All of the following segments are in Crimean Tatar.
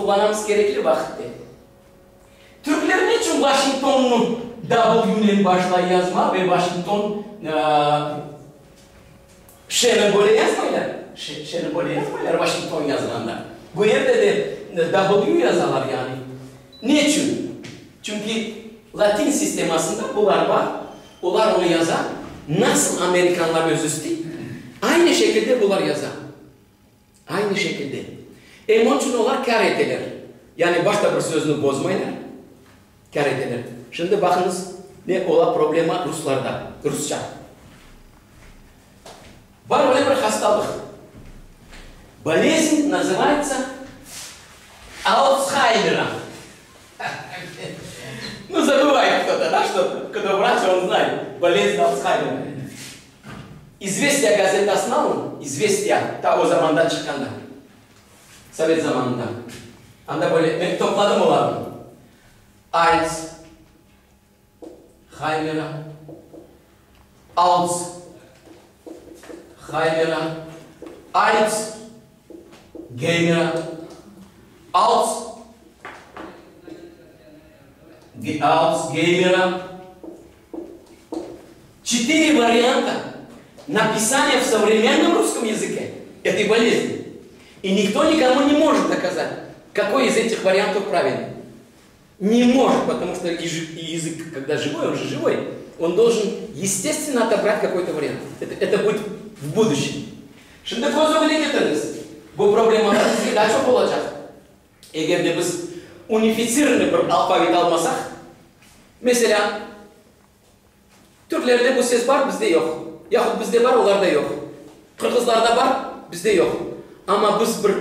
Qullanamız kerekli vaqıtte. Türkler neçün Vaşingtonnı W-nen başlay yazma ve Vaşington Ş-ni böyle yazmaylar? Ş, Ş-ni böyle yazmaylar Vaşington yazğanda. Bu yerde de W yazalar yani. Neçün? Çünki latin sistemasında bular bar, olar onı yaza, nasıl amerikanlar özü istey, aynı şekilde bular yaza. Aynı şekilde. Em onçün olar kâr eteler. Yani başta bir sözni bozmaylar, kâr eteler. Şimdi baqıñız, ne ola problema ruslarda, rusça. Bar öyle bir hastalıq. Bolezn nazıvayetsa Altshaymera. Nu, zabıvayet кто-то, da, что-то? Кто vraç, on znayet. Bolezn Altshaymera. İzvestiya gazetasını alıñ, İzvestiya, ta o zamanda çıqqanda, sovet zamanında. Anda böyle, men topladım olarnı. Alts, haymera, alts, haymera, alts, geymera, alts, alts, geymera. Четыре варианта написания в современном русском языке этой болезни. И никто никому не может доказать, какой из этих вариантов правильный. Не может, потому что язык, когда живой, он же живой, он должен естественно отобрать какой-то вариант. Это, это будет в будущем. Şimdi köz ögüne ketiriñiz, bu problemalar bizge daa çoq olacaq. Eger de biz unifitsirannıy bir alfavit almasaq, meselâ, Türklerde bu ses bar, bizde yoq. Yahut bizde bar, olarda yoq. Qırğızlarda bar, bizde yoq. Amma biz bir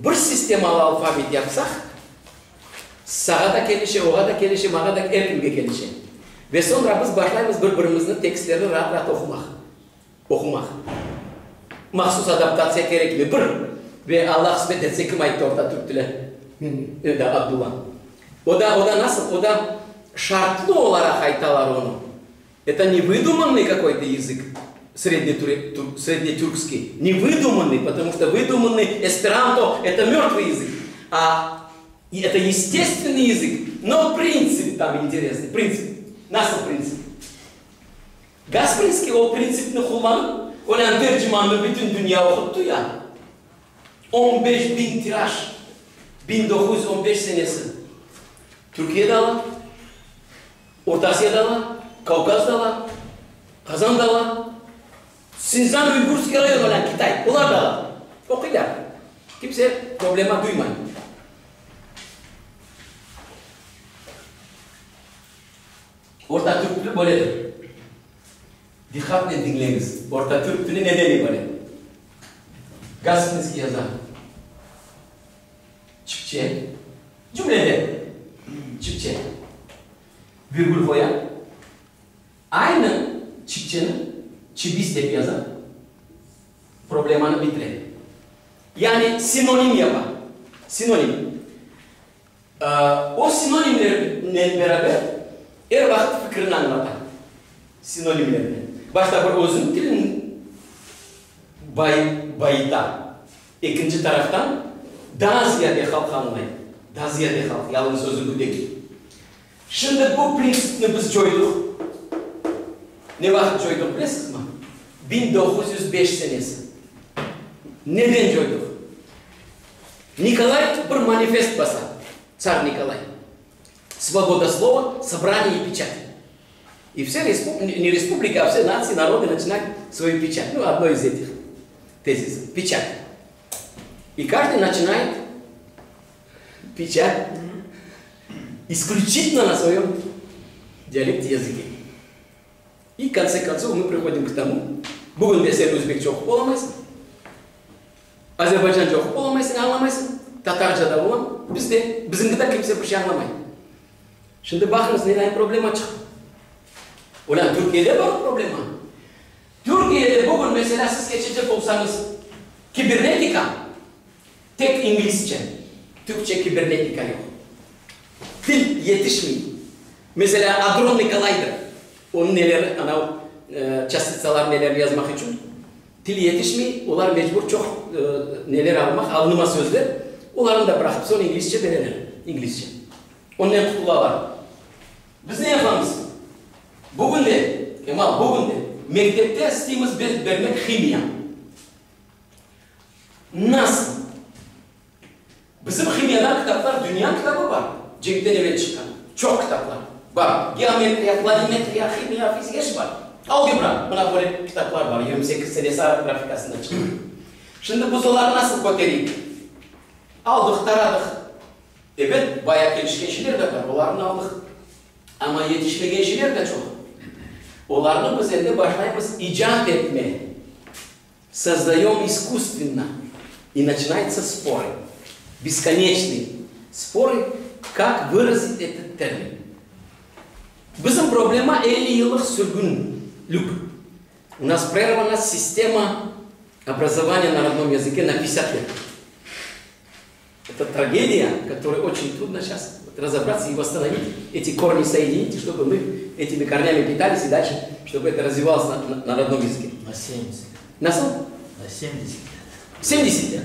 bir sistemalı alfavit yapsaq, sağa da kelişe, oğa da kelişe, mağa da, er kimge kelişe. Ve soñra biz başlaymız bir-birimizni tekstlerni raat-raat oqumaq. Oqumaq. Mahsus adaptatsiya kerekmi? Bir. Ve Alla qısmet etse, kim ayttı orta türk tili? Men. Da, Abdulla. O da, o da nasıl? O da şartlı olaraq aytalar onı. Eto ne vıdumannıy kakoy-to yazık, srednetürkskiy, ne vıdumannıy, potomu çto vıdumannıy esperanto, eto mörtvıy yazık, a eto yestestvennıy yazık, no printsip tam interesnıy, printsip. Nasıl printsip? Gasprinskiy o printsipni qullanıp, olân Tercimannı bütün dünya oquttı ya, 15 biñ tiraj, 1915 senesi, Türkiye de ala, Orta Asiya da ala, Kavkaz da ala, Qazan da ala, Sinzan-Uygurskiy rayon olân Kitay, olar da ala. Oquylar. Kimse problema duymay. Orta türk tili böyledir. Diqqatnen diñleñiz, orta türk tili neden ibaret? Gasprinskiy yaza. Çipçe, cümlede çipçe, virgül qoya, aynı çipçeni çibis dep yaza, problemanı bitire. Yani sinonim yapa. Sinonim. O sinonimlernen beraber er vaqıt fikrini añlata. Sinonimlernen. Başta bir özüniñ tilini bayıta, ekinci taraftan daa ziyade halq añlay. Daa ziyade halq, yalıñız özüñki degil. Şimdi bu printsipni biz coydıq. Ne vaqıt coydıq bilesizmi? 1905 senesi. Neden coydıq? Nikolay bir manifest basa, tsar Nikolay. Svoboda slova, sobraniya i peçat. I vse ne respublika, a vse natsii, narodı načinayut svoyu peçat. Nu, odno iz etih tezisov. Peçat. I každıy načinayet peçat isklüçitno na svoyom dialekte, yazıke. I, kontse kontsov, mı prihodim k tomu, bugün de sen özbekçe oqup olamaysıñ, azerbaycanca oqup olamaysıñ, añlamaysıñ, tatarca da olam, biz de, bizimki de kimse bir şey añlamay. Şimdi baqıñız, nedayın problema çıqtı. Olân, Türkiyede bar o problema. Türkiyede bugün, meselâ, siz keçecek olsañız kibernetika, tek inglizce, türkçe kibernetika yoq. Til yetişmey. Meselâ, Adronnıy Kollayder, onıñ neleri, anav çastitsalar neler yazmaq içün til yetişmey, olar mecbur çoq neler almaq, alınma sözler. Olarnı da bıraqıp, soñ inglizce bereler, inglizce. Onnen qutulalar. Biz ne yapamız? Bugün de, Kemal, bugün de mektepte isteymiz bermek himiya. Nasıl? Bizim himiyadan kitaplar, dünya kitabı bar, cenkten evel çıqqan. Çoq kitaplar bar. Geometriya, planimetriya, himiya, fizika, er şey bar. Algebra, mına böyle kitaplar bar, 28 senesi arap grafikasında çıqqan. Şimdi biz olarnı nasıl kötereyik? Aldıq, taradıq. Ebet, bayağı kelişken şeyler de bar, olarnı aldıq. Amma yetişmegen şeyler de çoq. Olarnı biz endi başlaymız icat etme. Sozdayom iskusstvenno, i načinayutsa sporı, beskoneçnıy sporı, kak vırazit etot termin. Bizim problema 50 yıllıq sürgünlük. U nas prervana sistema obrazovaniya na rodnom yazıke na 50 let. Это трагедия, которой очень трудно сейчас разобраться и восстановить, эти корни соединить, чтобы мы этими корнями питались и дальше, чтобы это развивалось на, на, на родном языке. На 70. На сколько? На 70 лет. 70 лет?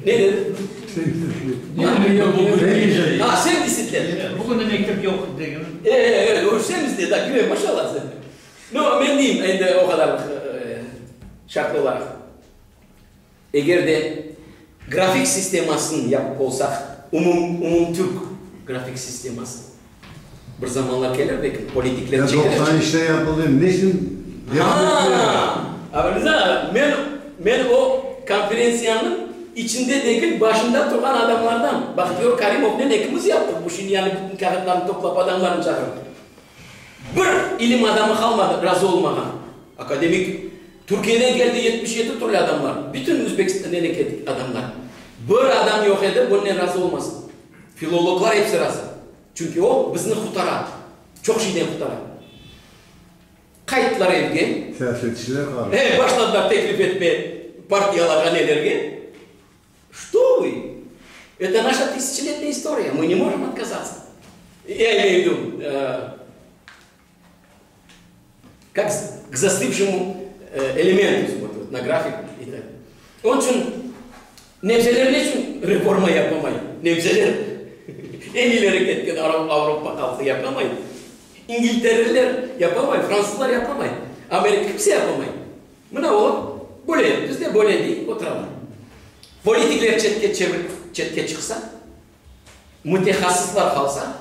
Ne dedi? А, 70 лет. Bugün de mektep yoq degin. E, e, e, 70 lет, da, güle, maşallah sen. No, men deyim, endi o qadar şartlı olaraq. Eger de grafik sistemasını yapıp olsaq, umum, umumtürk grafik sisteması, bir zamanlar kelir, belki politikler Ya çekilir. 93'te yapıldı, ne içün devam etmedi? Ha, Rıza, men, men o konferentsiyanıñ içinde degil, başında turğan adamlardan, Bahtiyor Karimovnen ekimiz yaptıq bu işni, yani bütün kâğıtlarnı toplap, adamlarnı çağırıp. Bir ilim adamı qalmadı razı olmağan. Akademik, Türkiyeden keldi 77 türlü adamlar, bütün Özbekistandan keldi adamlar. Bir adam yoq edi bunnen razı olmasın. Filologlar episi razı. Çünki o, bizni qutara, çoq şeyden qutara. Qayttılar evge. Siyasetçiler qarıştı. E, başladılar teklif etme partiyalarğa, nelerge. Что вы? Это наша тысячелетняя история, мы не можем отказаться. Я имею в виду, как к застывшему элементу смотрят, на график и так. Onıñ içün nemseler ne içün reforma yapamay? Nemseler eñ ileri ketken Avropa halqı yapamay. İngiltereliler yapamay, fransızlar yapamay, Amerika kimse yapamay. Mına olar böyle, bizde böyle dey, oturalar. Politikler çetke çevirip, çetke çıqsa, mütehassıslar qalsa,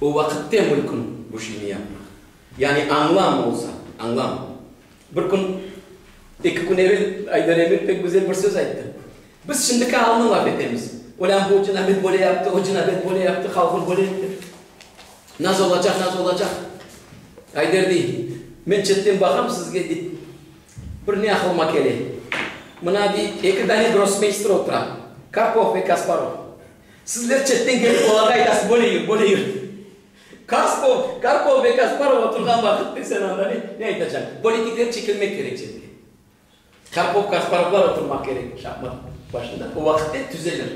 o vaqıtte mümkün bu şeyni yapmaq. Yani añlam olsa, añlam. Bir kün, eki kün evel Ayder Emir pek güzel bir söz ayttı. Biz şimdiki alnı laf etemiz. Olân bu cinabet böyle yaptı, o cinabet böyle yaptı, halqım böyle etti. Naz olacaq, naz olacaq. Ayder dey, men çetten baqam sizge, dey, bir ne aqılıma kele. Mına, dey, eki dane grossmeyster otura, Karpov ve Kasparov. Sizler çetten kelip olarğa aytasız, böyle yür, böyle yür. Karspov, Karpov ve Kasparov oturğan vaqıt, sen anda ne, ne aytacaq? Politikler çekilmek kerek çetke. Karpov, Kasparovlar oturmaq kerek şahmat başında, o vaqıtte tüzelir.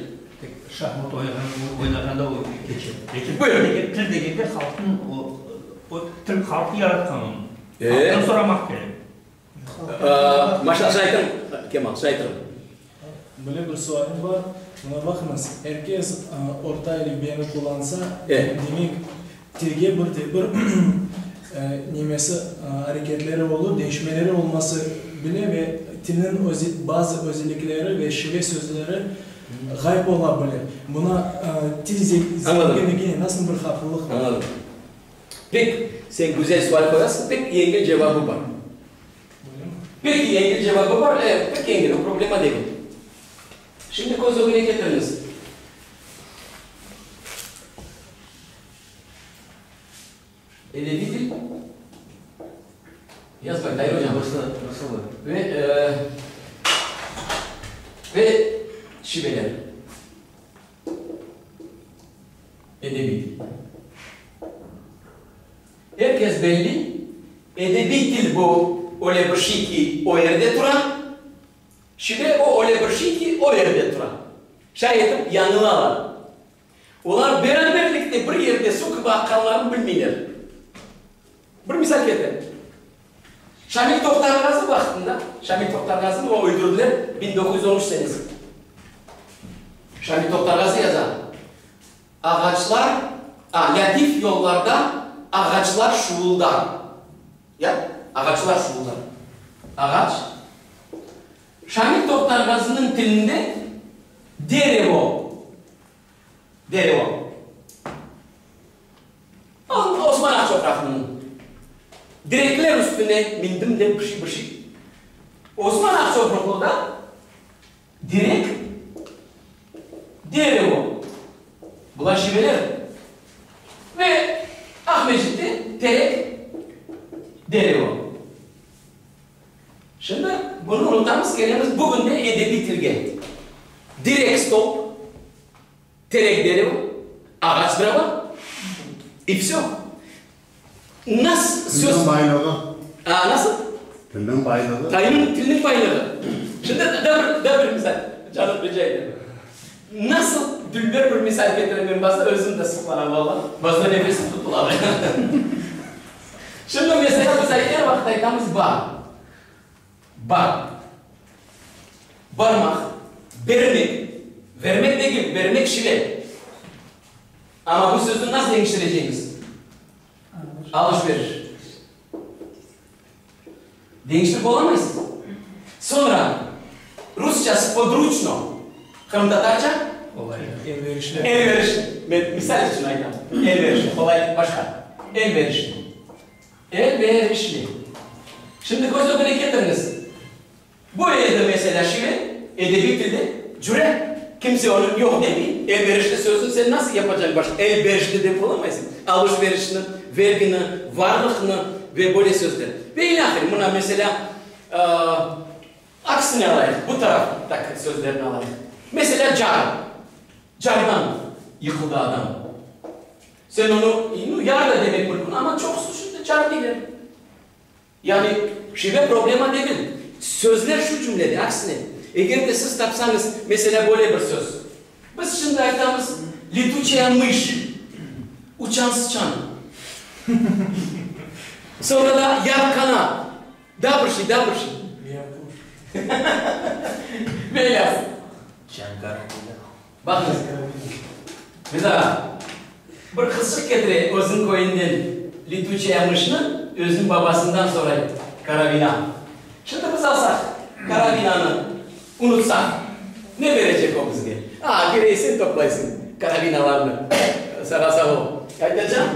Tek şahmat oynağanda o keçe. Lekin Buyur. til degende halqnıñ o, o til halq yaratqan onı. E. Halqtan soramaq kerek. Maşa, şay aytırım, Kemal, şay aytırım. Böyle bir sualim bar, mına baqıñız, er kes orta elifbeni qullansa, demek, tilge bir de bir nemesi, areketleri olur, deñişmeleri olması bile ve tilniñ bazı özellikleri ve şive sözleri ğayıp ola bile. Buna til zenginligine nasıl bir havflılıq bar? Añladım. Pek sen güzel sual qoyasıñ, pek yengil cevabı bar. Pek yengil cevabı bar, e, pek yengil, o problema degil. Şimdi köz ögüne ketiriñiz. Edebiy til. Yazmay, Tair ocam. Ve, e, ve şiveler. Edebiy til. Er kes belli, edebiy til bu öyle bir şey ki, o yerde tura, şive o öyle bir şey ki, o yerde tura. Şay etip yañılalar. Olar beraberlikte bir yerde suv kibi aqqanlarını bilmeyler. Bir misal ketirem. Şamil Toqtarğazı vaqtında, Şamil Toqtarğazını o öldürdiler 1913 senesi. Şamil Toqtarğazı yaza, Ağaçlar, a, lâtif yollarda ağaçlar şuvuldar. Ya? Ağaçlar şuvuldar. Ağaç. Şamil Toqtarğazınıñ tilinde derevo. Derevo. Osman Aqçoqraqlınıñ Direkler üstüne mindim dep bir şey, bir şey. Osman Aqçoqraqlıda direk, derevo. Bular şiveler. Ve Aqmescitte terek, derevo. Şimdi bunı unutamız, kelemiz bugün de edebiy tilge. Direk stolp. Terek derevo, ağaç drava, i vsö. Nas söz. Tilniñ baylığı. A, nasıl? Tilniñ baylığı. Tilniñ, tilniñ baylığı. Şimdi daa bir, daa bir misal, canım, rica etem. Nasıl dülber bir misal ketirem men bazıda, özüm de suqlanam valla, bazıda nefesim tutula. Şimdi meselâ biz er vaqıt aytamız bar. Bar. Barmaq, bermek, vermek degil, bermek şive. Amma bu sözni nasıl deñiştireceñiz? Alış-veriş. Deñiştirip olamaysız. Soñra, rusça spodruçno, qırımtatarca? Elverişli. Elverişli. Men misal içün aytam. Elverişli. Qolay başqa. Elverişli. Elverişli. Şimdi köz ögüne ketiriñiz. Bu edi meselâ şive, edebiy tilde, cüre, kimse onı yoq demey. Elverişli sözüni sen nasıl yapacañ başqa? Elverişli dep olamaysıñ. Alış-verişni, vergini, varlıqnı ve böyle sözler. Ve ilâhre. Mına meselâ, aksini alayıq, bu taraftaki sözlerni alayıq. Meselâ, car. Cardan yıqıldı adam. Sen onı, nu, yar da demek mümkün, amma çoqusı şimdi car deyler. Yani, şive problema degil. Sözler şu cümlede, aksine, eger de siz tapsañız, meselâ, böyle bir söz. Biz şimdi aytamız, letüçaya mış, uçan sıçan. Soñra da yar qanat, daa bir şey, daa bir şey. Miyakuş. Velâsıl. Çankaravina. Baqıñız, Riza ağa, bir qızçıq ketire özüniñ köyünden letüçaya mışnı, özüniñ babasından soray, Karavina. Şimdi biz alsaq karavinanı, unutsaq, ne berecek o bizge? A, kerek sen toplaysıñ karavinalarnı, sağa sağ ol. Aytacam,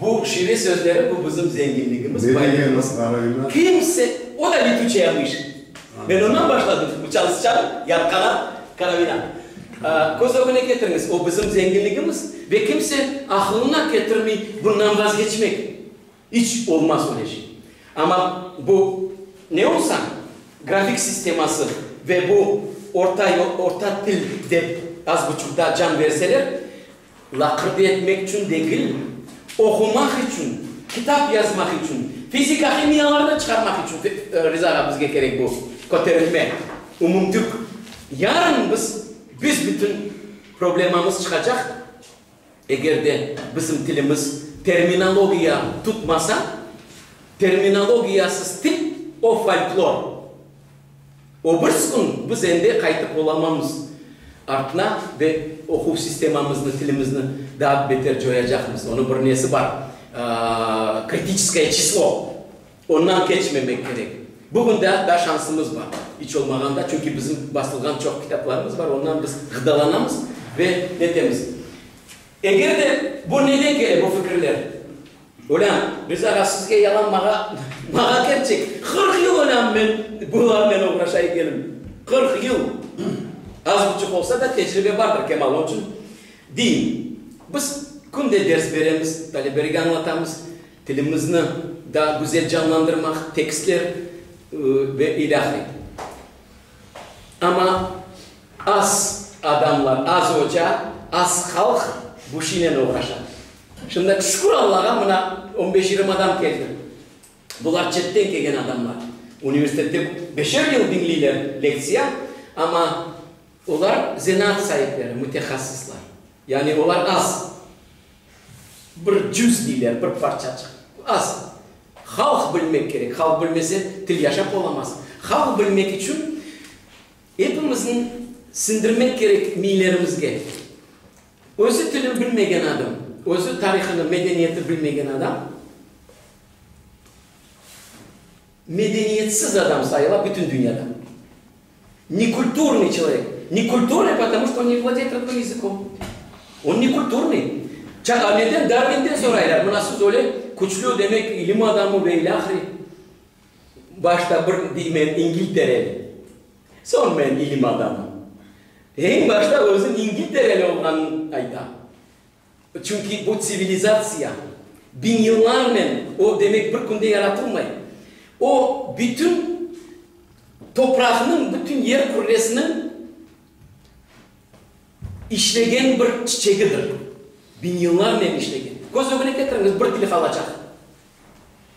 bu şive sözleri, bu bizim zenginligimiz, baylığımız. Kimse, o da letüçaya mış. Men ondan başladım, uçan sıçan, yatqanat, karavina. Köz ögüne ketiriñiz, o bizim zenginligimiz ve kimse aqılına ketirmey bundan vazgeçmek. İç olmaz öyle şey. Amma bu ne olsa, grafik sisteması ve bu orta orta til dep az buçuq daa can berseler, laqırdı etmek içün degil, oqumaq içün, kitap yazmaq içün, fizika-himiyalarnı çıqarmaq içün, Riza ağa, bizge kerek bu köterilme, umumtürk. Yarın biz büs-bütün problemamız çıqacaq. Eger de bizim tilimiz terminologiya tutmasa, terminologiyasız til, o folklor. O bir kün biz endi qaytıp olamamız artına ve oquv sistemamıznı, tilimizni daa beter coyacaqmız. Onıñ bir nesi bar, kritiçeskoye çislo, ondan keçmemek kerek. Bugün daa daa şansımız bar, iç olmağanda, çünki bizim basılğan çoq kitaplarımız bar, ondan biz ğıdalanamız ve netemiz. Eger de bu neden kele, bu fikirler? Olân, Riza ağa, sizge yalan, mağa, mağa kerçek. 40 yıl, olân, men bularnen oğraşa ekenim. 40 yıl. Az buçuq olsa da, tecribe bardır, Kemal, onıñ içün deyim. Biz künde ders beremiz, talebelerge añlatamız, tilimizni daa güzel canlandırmaq, tekstler ve ilâhre. Amma az adamlar, az oca, az halq bu şeynen oğraşa. Şimdi, şükür Allağa, mına on beş-yigirmi adam keldi. Bular çetten kelgen adamlar. Universitette beşer yıl diñleyler lektsiya, amma olar zenaat saipleri, mütehassıslar. Yani olar az. Bir cüz deyler, bir parçaçıq. Az. Halq bilmek kerek. Halq bilmese, til yaşap olamaz. Halq bilmek içün epimizniñ. Siñdirmek kerek miylerimizge. Özü tilin bilmegen adam, özü tarihını, medeniyeti bilmegen adam medeniyetsiz adam sayıla bütün dünyada. Nekulturnıy çelovek. Nekulturnıy, потому что он не владеет родным языком. Он nekulturnıy. Ça, neden Darvinden soraylar, mına siz öyle küçlü, demek, ilim adamı ve ilâhre. Başta bir dey men İngiltereli, soñ men ilim adamı. Eñ başta özüñ İngiltereli olğanıñ ayta. Çünki bu tsivilizatsiya biñyıllarnen, o demek bir künde yaratılmay, o bütün topraqnıñ, bütün yer kürresiniñ işlegen bir çiçegidir. Biñyıllarnen işlegen. Köz ögüne ketiriñiz, bir til qalacaq.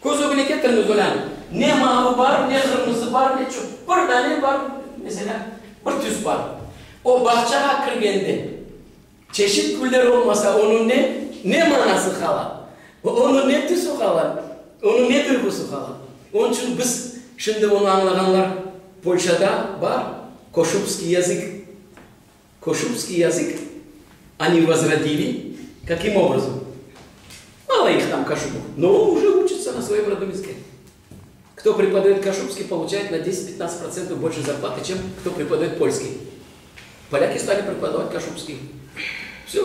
Köz ögüne ketiriñiz olân, ne mavı bar, ne qırmızı bar, ne çöp. Bir dane bar, meselâ, bir tüs bar. O bağçağa kirgende, çeşit güller olmasa, onıñ ne, ne manası qala? Onıñ ne tüsü qala? Onıñ ne duyğusı qala? Onıñ içün biz, şimdi onı añlağanlar Polşada bar, Koşubskiy yazık, Koşubskiy yazık, oni vozrodili, kakim obrazom? Malo ih tam kaşubov, no uje učatsa na svoyem rodnom yazıke. Kto prepodayot kaşubskiy, poluçayet na deset-pyatnadtsat protsentov bolşe zarplatı, çem kto prepodayot polskiy. Polâki stali prepodavati kaşubskiy. Vsё.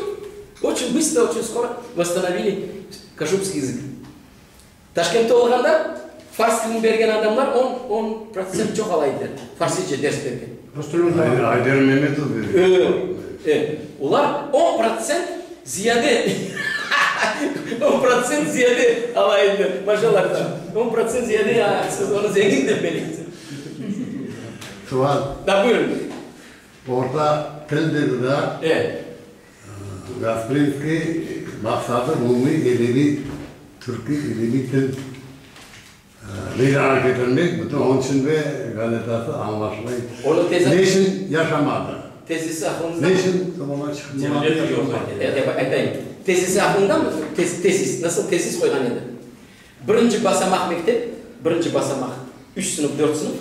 Oçün bıstro, oçün skoro vosstanovili kaşubskiy yazık. Taşkentte olğanda fars tilini bergen adamlar on, on protsent çoq ala ediler, farsice ders bergen. Rus tilini Ayder Memetov bere. E, e, olar 10% ziyade, 10% ziyade ala ediler, maşallah, 10% ziyade, siz onı zengin dep beleysiz. Sual. Da, buyurıñ. Orta til dedi da. E. Gasprinskiy maqsadı umumiy edebiy, türkiy edebiy til meydanğa ketirmek, bütün onıñ içün de gazetası añlaşılay. Onıñ tezi. Ne içün yaşamadı? Tezisi aqlıñızda mı? Ne içün soñuna çıqmadı? Devlet Aytayım. Tezisi aqlıñdamı? Tezis, nasıl tezis qoyğan edi? Birinci basamaq mektep, birinci basamaq, üç sınıf, dört sınıf,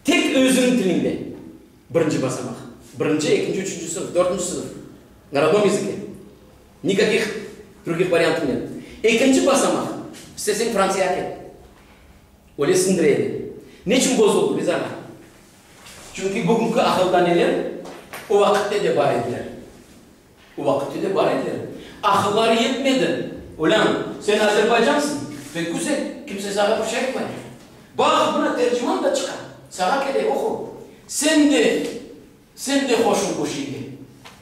tek özüniñ tiliñde. Birinci basamaq. Birinci, ekinci, üçünci sınıf, dörtünci sınıf. Na rodnom yazıke. Nikakih drugih variantov net. Ekinci basamaq, isteseñ Frantsiyağa ket. Öyle sindire edi. Neçün bozuldı, Riza ağa? Çünki bugünki aqıldaneler o vaqıtte de bar ediler. O vaqıtte de bar ediler. Aqılları yetmedi. Olân, sen azerbaycansıñ, pek güzel, kimse saña bir şey aytmay. Baq, mına Terciman da çıqa, saña kerek, oqu. Sen de, sen de qoşul bu şeyge.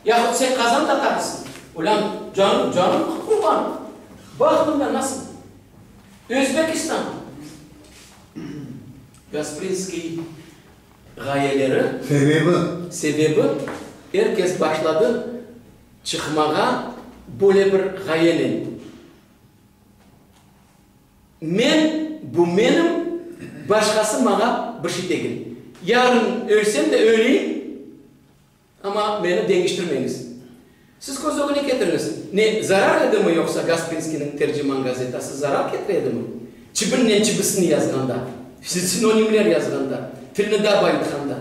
Yahut sen qazan tatarısıñ. Olân, canım, canım qurban, baq mında nasıl. Özbekistan. Gasprinskiy ğayeleri. Sebebi? Sebebi, er kes başladı çıqmağa böyle bir ğayenen, Men, bu menim, başqası maña bir şey degil. Yarın ölsem de öleyim, amma meni deñiştirmeñiz. Siz köz ögüne ketiriñiz, ne zarar edimi yoqsa Gasprinskiyniñ Terciman gazetası zarar ketire edimi? Çibinnen çibisini yazğanda, sinonimler yazğanda, tilni daa bayıtqanda.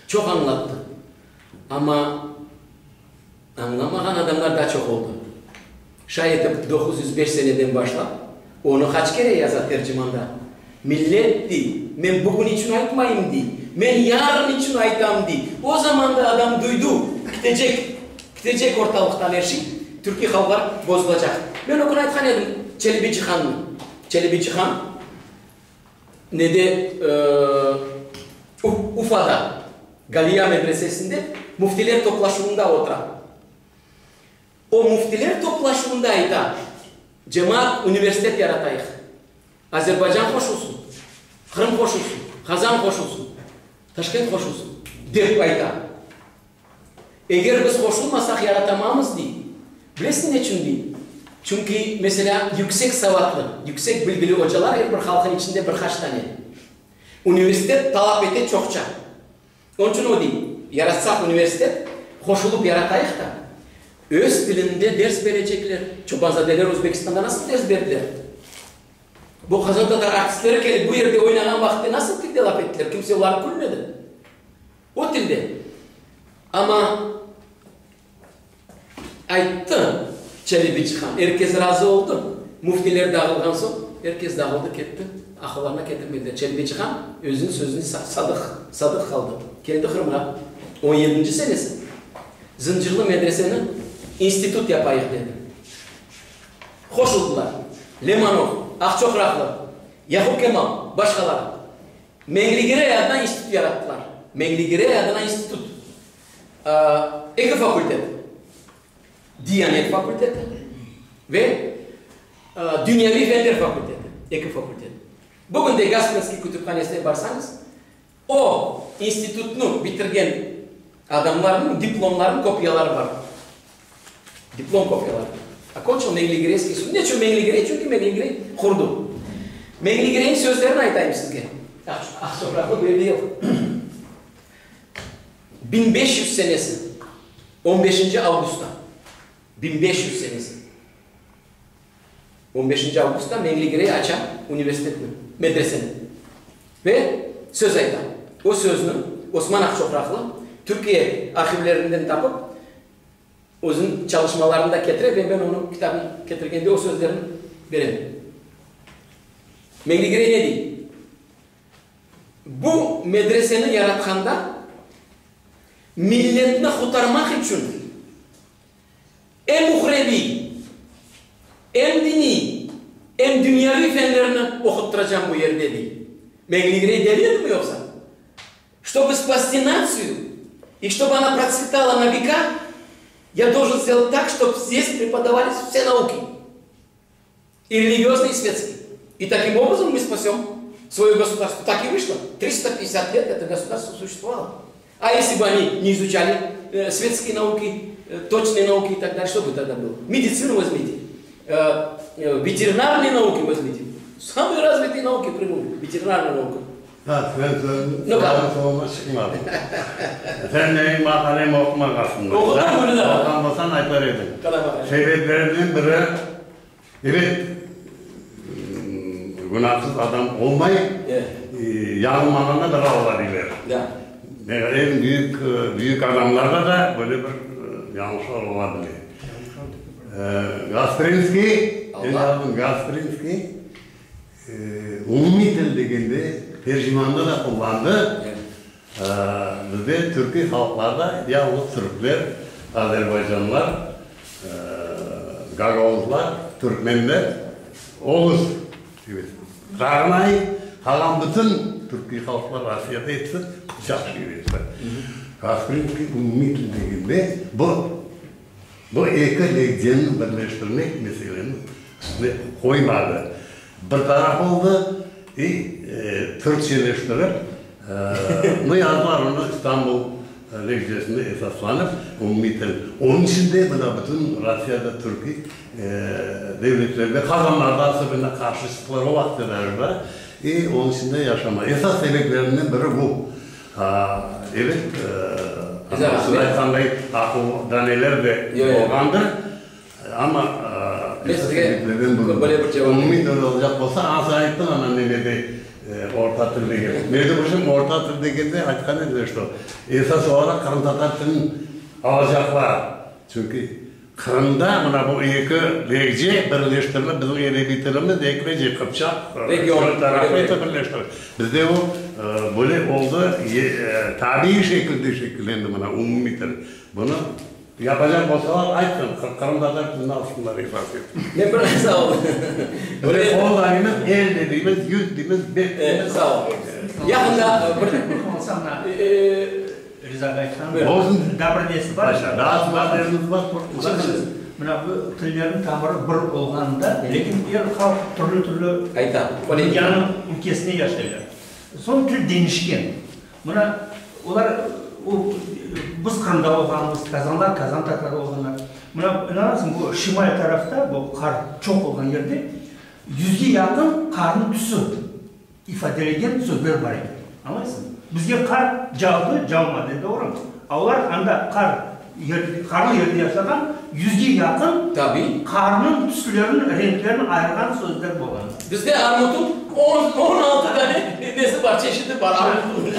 Çoq añlattı. Amma añlamağan adamlar da çoq oldı. Şay etip, 905 seneden başlap, onı qaç kere yaza Tercimanda, Millet, dey, men bugün içün aytmayım, dey, men yarın içün aytam, dey. O zamanda adam duydu, kitecek, kitecek ortalıqtan er şey, türkiy halqlar bozulacaq. Men o kün aytqan edim Çelebi Cihannı. Çelebi Cihan nede, Ufada, Galiya medresesinde müftiler toplaşuvında otura. O müftiler toplaşuvında ayta, Cemaat, universitet yaratayıq. Azerbaycan qoşulsın, Qırım qoşulsın, Qazan qoşulsın, Taşkent qoşulsın, dep ayta. Eger biz qoşulmasaq, yaratamamız, dey. Bilesiñ neçün, dey? Çünki, meselâ, yüksek savatlı, yüksek bilgili ocalar er bir halqın içinde bir qaç tane. Universitet talap ete çoqça. Onıñ içün o dey, yaratsaq universitet, qoşulıp yaratayıq da, öz tilinde ders berecekler. Çobanzadeler Özbekistanda nasıl ders berdiler? Bu qazantatar artistleri kelip bu yerde oynağan vaqıtte nasıl tilde laf ettiler? Kimse olarnı külmedi. O tilde. Amma ayttı Çelebicihan, er kes razı oldı. Müftiler dağılğan soñ, er kes dağıldı, ketti, aqıllarına ketirmediler. Çelebicihan özüniñ sözüne sadıq, sadıq qaldı. Keldi Qırımğa, on yedinci senesi, Zıncırlı medreseni institut yapayıq, dedi. Qoşuldılar, Lemanov, Aqçoqraqlı, Yaqub Kemal, başqaları. Meñli Girey adına institut yarattılar. Meñli Girey adına institut. Eki fakultet, Diyanet fakulteti ve Dünyaviy fenler fakulteti, eki fakultet. Bugün de Gasprinskiy kütüphanesine barsañız, o institutnı bitirgen adamlarnıñ diplomlarınıñ kopiyaları bar. Diplom kopiyaları. Okonçil Meñli Gireyskiy institut. Ne içün Meñli Girey? Çünki Meñli Girey qurdu. Meñli Gireyniñ sözlerini aytayım sizge. Aqçoqraqlı bu yerde yoq. 1500 senesi, on beşinci avgustta, 1500 senesi, on beşinci avgustta Meñli Girey aça universitetni, medreseni ve söz ayta. O sözni Osman Aqçoqraqlı Türkiye arhivlerinden tapıp, özüniñ çalışmalarında ketire ve men onıñ kitabını ketirgende o sözlerni berem. Meñli Girey ne dey? Bu medreseni yaratqanda milletni qutarmaq içün em uhreviy, em diniy, em dünyaviy fenlerni oquttıracam bu yerde, dey. Meñli Girey deli edimi yoqsa? Ştobı spasti natsiyu i ştobı ona protsvetala na veka, ya doljen sdelat tak, ştob zdes prepodavalis vse nauki. I religioznyy, i svetskiy. I takim obrazom mı spasem svoye gosudarstvo. Tak i vyşlo. 350 let eto gosudarstvo suşestvovalo. A esli bı oni ne izuçali svetskiye nauki, toçnıye nauki i tak dalye, şto bı togda bylo? Meditsinu vozmite, veterinarnıye nauki vozmite. Samıye razvitıye nauki v Krımu, veterinarnıya nauka. Ha, sen sözüñ soñuna çıqmadıñ. Sen menim maqalemi oqumağansıñ. Oqudım bunı da. Oquğan bolsañ aytar ediñ. Sebeplerinden biri, ebet, günahsız adam olmay, yañılmağanda biri ola bilir. Eñ büyük, büyük adamlarda da böyle bir yañlışlar ola bile. Gasprinskiy, men yazdım, Gasprinskiy. Umumiy til degende, Tercimanda da qullandı, bizde türkiy halqlarda yalıñız türkler, azerbaycanlar, gagauzlar, türkmenler, oğuz, dağına ait qalğan bütün türkiy halqlar Rossiyada episi qıpçaq şivesi. Gasprinskiy umumiy til degende bu Bu eki lehceni birleştirmek meseleni üstüne qoymadı. Bir taraf oldı i türkçeleştirip, nu yazdılar onı İstanbul lehcesine esaslanıp, umumiy til. Onıñ içün de mına bütün Rossiyada türkiy devletlerde qazanlardan sıbına qarşı çıqtılar o vaqıtta da, i onıñ içün de yaşama. Esas sebeplerinden biri bu. Ebet, siz aytqanday aqıl daneler de olğandır, amma esas sebeplerden biri bu. Umumiy til olacaq bolsa, ana sen ayttıñ, ana nemede orta til degen. Mende bir şey, orta til degende aytqan ediler, şto esas olaraq qırımtatar tilin alacaqlar, çünki Qırımda mına bu eki lehce birleştirilip, bizim edebiy tilimiz eki lehce, qıpçaq, çöl tarafı ise birleştirilip. Bizde o böyle oldı, tabiiy şekilde şekillendi mına umumiy til. Bunı yapacaq bolsalar, aytsın, qırımtatar tilini alsınlar esas etip. Men bir sağ ol. Bizde qol deymiz, el de deymiz, yüz deymiz, bet deymiz. Sağ ol. Yaqında bir. Riza aytqan, daa bir nesi bar. Daa suallerimiz bar. Mına bu tillerniñ tamırı bir olğanında, lâkin er halq türlü-türlü dünyanıñ ülkesinde yaşaylar. Soñ til deñişken. Mına olar, biz Qırımda olğanmız, kazanlar kazan tatarı olğanlar. Mına inanasıñ, bu şimal tarafta, bu qar çoq olğan yerde yüzge yaqın qarnıñ tüsü. İfadelegen sözler bar eken. Añlaysıñmı? Bizge qar cavdı, cavmadı, doğrumı? A olar anda qar yerde, qarlı yerde yaşağan yüzge yaqın Tabiy. qarnıñ tüslerini, renklerini ayırğan sözler bolğan. Bizde armutın on, 16 dane nesi bar, çeşiti bar armutın.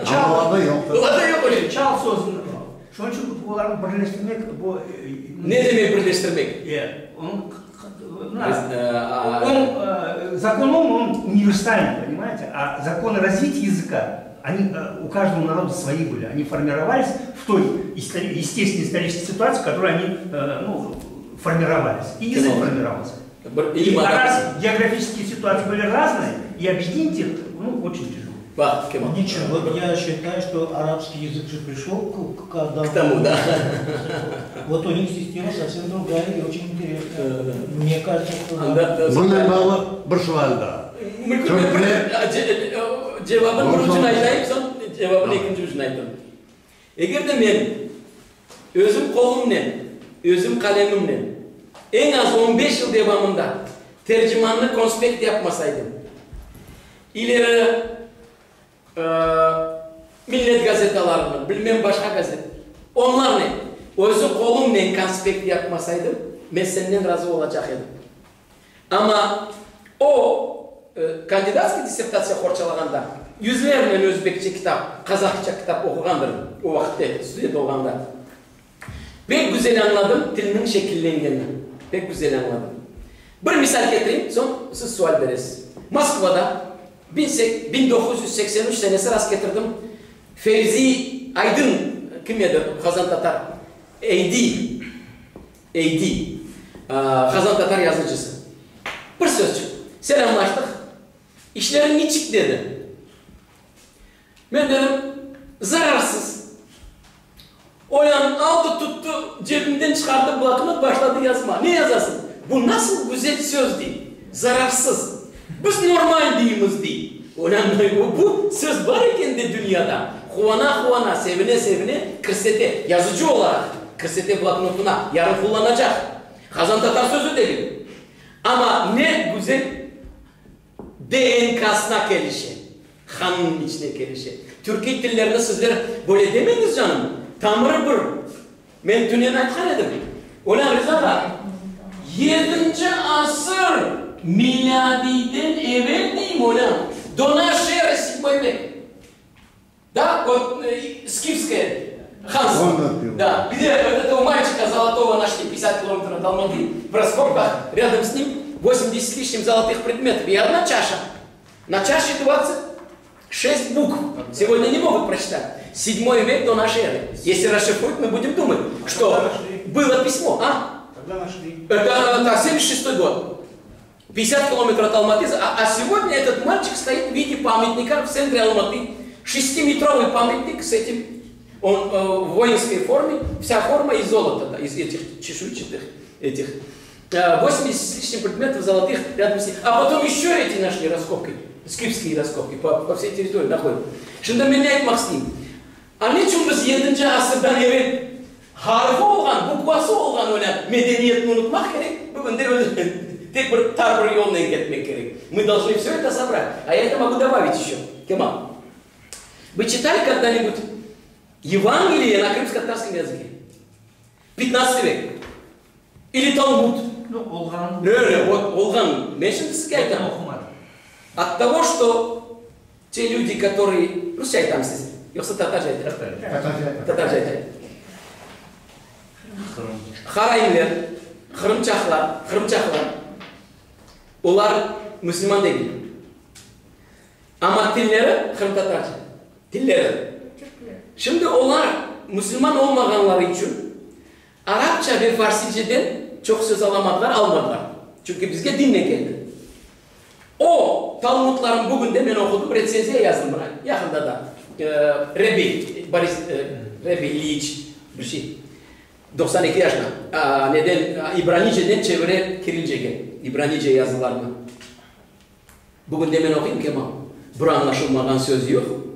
Amma olarda yoqtır. Olarda yoq öyle. Çal sözüni. Şunıñ içün olarnı birleştirmek bu. Ne demek birleştirmek? E, onıñ, onıñ zakon on, on universalnıy, понимаете, a законы развития языка, они у каждого народа свои были, они формировались в той естественной исторической ситуации, в которой они, ну, формировались. И язык формировался. Bir И раз географические ситуации были разные, и объединить их, ну, очень тяжело. Baq, Kemal. Ничего, я считаю, что арабский язык же пришел к, к Адаму. К тому, да. Вот у них система совсем другая и очень интересная. Мне кажется, что... Да, да. Bunen bağlı bir sual daa. Mümkün bir cevabını bir ucuna aytayım, soñ cevabını ekinci ucuna aytırım. Eger de men özüm qolumnen, özüm qalemimnen eñ az 15 yıl devamında Tercimannı konspekt yapmasaydım, ileri Millet gazetalarını, bilmem başqa gazet, onlarnen özü qolumnen konspekt yapmasaydım, men senden razı olacaq edim. Amma o, kandidatskiy dissertatsiya qorçalağanda yüzlernen özbekçe kitap, qazahça kitap oquğandırım, o vaqıtte, student olğanda. Pek güzel añladım tilniñ şekillengenini, pek güzel añladım. Bir misal ketireyim, soñ siz sual beresiz. Moskvada 1983 senesi rast ketirdim, Fevzi Aydın, kim edi, qazantatar, Eydi, Eydi, qazantatar yazıcısı. Bir sözçik, selâmlaştıq, İşleriñ niçik? dedi. Men dedim, Zararsız. Oyan aldı tuttı, cebimden çıqardı bloknot, başladı yazma. Ne yazasıñ? Bu nasıl güzel söz, dey. Zararsız. Biz normal deymiz, dey. Oyan, bu söz bar eken de dünyada. Quvana-quvana, sevine-sevine kirsete, yazıcı olaraq kirsete bloknotuna, yarın qullanacaq. Qazantatar sözü degil. Amma ne güzel DNK-sına kelişe, qanınıñ içine kelişe. Türkiy tillerni sizler böyle demeñiz, canım, tamırı bir. Men tünen aytqan edim, Olân Riza ağa, yedinci asır milâdiyden evel deyim, olân, do naşey erı sedmoy vek. Da, vot, skifskaya hanstvo, da, gde vot etogo malçika zolotogo našli 50 kilometrov ot Almatı, v raskopkah, râdom s nim 80 s lişnim zolotых predmetov i odna çaşa. Na çaşe 26 bukv. Segodnâ ne mogut proçitat. Sedmoy vek do našey erı. Esli rasşifruyut, mı budem dumat, çto bylo pismo, a? Kogda našli? Eto, tak, 76-й god. 50 kilometrov от Алматы, а, а сегодня этот мальчик стоит в виде памятника в центре Алматы. Шестиметровый памятник с этим, он э, в воинской форме, вся форма из золота, да, из этих чешуйчатых этих. 80 э, с лишним предметов золотых рядом с ним. А потом еще эти нашли раскопки, скифские раскопки по, по всей территории находят. Şimdi men ne aytmaq isteyim? A neçün biz yedinci asırdan evel harfı olğan, bukvası olğan öyle medeniyetni unutmaq kerek, bugün de tek bir tar bir yolnen ketmek kerek? Мы должны все это собрать. А я это могу добавить еще. Kemal, вы читали когда-нибудь Евангелие на крымско-татарском языке? 15 век. Или Талмуд. Ну, olğan. Ne, ne, вот olğan. Men şimdi sizge aytam. Oqumadım. От того, что те люди, которые... Rusça aytam siz, yoqsa tatarca aytam? Tatarca aytayım. Karaimler, qırımçaqlar, qırımçaqlar, olar musulman degil. Amma tilleri qırımtatarca. Tilleri. Şimdi olar musulman olmağanları içün arapça ve farsiceden çoq söz alamadılar, almadılar. Çünki bizge dinle keldi. O Talmudların bugün de men oqudım, retsenziya yazdım buna, yaqında da. Rebbi, Boris, Rebbi İlyiç bir şey, 92 yaşında, neden, İbraniceden çevire Kirilcege, İbranice yazılarını. Bugün de men oquyım, Kemal, bir añlaşılmağan söz yoq.